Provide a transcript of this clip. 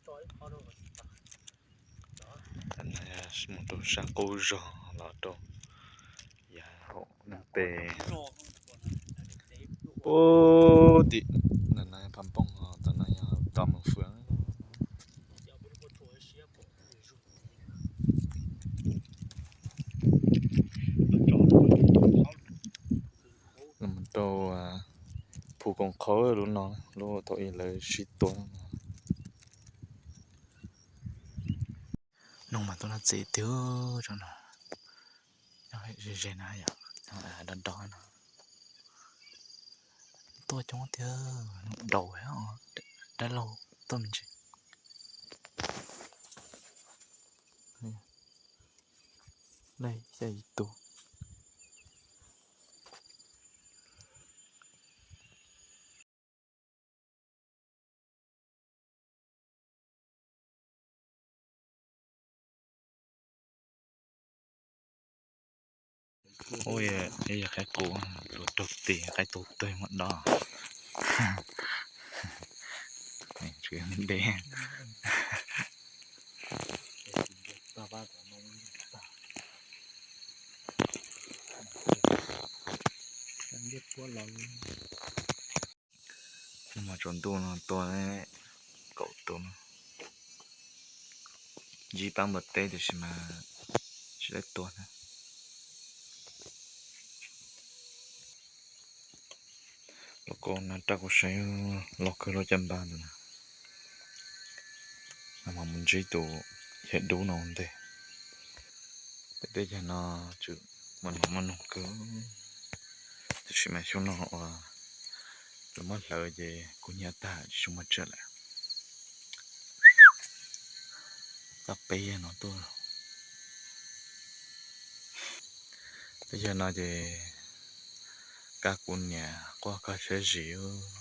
Mus rau sab qub zog los rau yav hauv Neej Tes. Ub, tim no Phaj Npooj, tom no yog tom Moos Fwm. Mus rau Phu Koom Qhauv lub no, lub thaum ub lawv sib tua. Noog mas tuaj noj txiv tiag tso no. Nyob ze ze na yom, nyob do do no. Tuaj coob tiag, daus dab laug tuaj me ntsis. Lej xya yim tus. Ub, yog qaib qus, tus raug tis qaib tus twg mas dob. Tsis deb. Mas tsaus ntuj no tua kaum tus no, ntsib pab npua teb tiam sis mas tsis tau tua na. Los koj no raj kuv saib los kawg lub caj npab ntawd na. No mas mus ntsib tus yawg dub no ua ntej. Peb teb chaws no tseem muaj noog muaj noog kawg, tiam sis mas xyoo no uas lawv muab hlawv ces kub hnyiab tag tsis tshua muaj tsiaj lawm. Koj peb yawg no tuaj, peb yawg no ces kab kuv niam quaj koj siab zis.